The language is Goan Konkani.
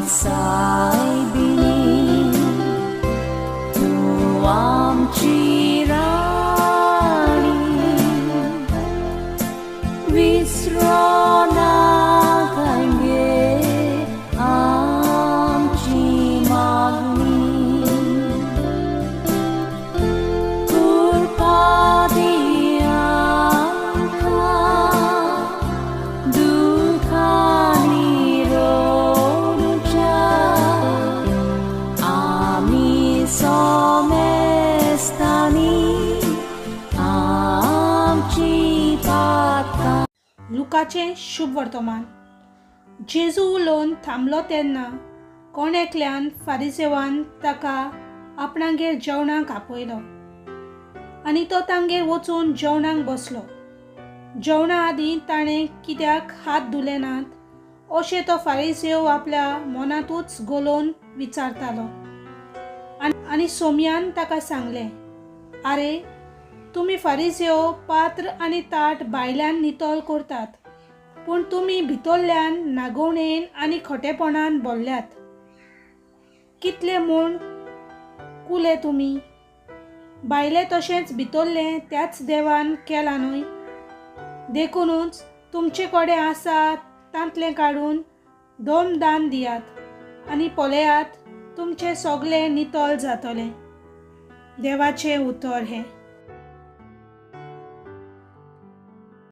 सायबिणी, तूं आमची राणी, विसरो नाका गे आमची मागणी, कृपा दी आमकां दुखांनी रडुच्या आमी सोमेस्तांनी आमची पातकां. लुकाचें शुभ वर्तमान. जेजू उलोवन थांबलो तेन्ना कोण एकल्यान फारिजेवान ताका आपणागेर जेवणाक आपयलो आनी तो तांगेर वचून जेवणाक बसलो. जेवणा आदीं ताणें कित्याक हात धुले नात अशें तो फारिजेव आपल्या मनांतूच गोलोवन विचारतालो. आनी सोमयान ताका सांगलें, आरे, तुमी फारिजेव पात्र आनी ताट भायल्यान नितळ करतात, पूण तुमी भितरल्यान नागोवणेन आनी खोटेपणान भरल्यात. कितले म्हूण कुले तुमी? भायलें तशेंच भितरलें त्याच देवान केलां न्हय? देखुनूच तुमचे कडेन आसा तांतलें काडून दोन दान दियात आनी पळयात, तुमचें सगलें नितळ जातलें. देवाचें उतर हें.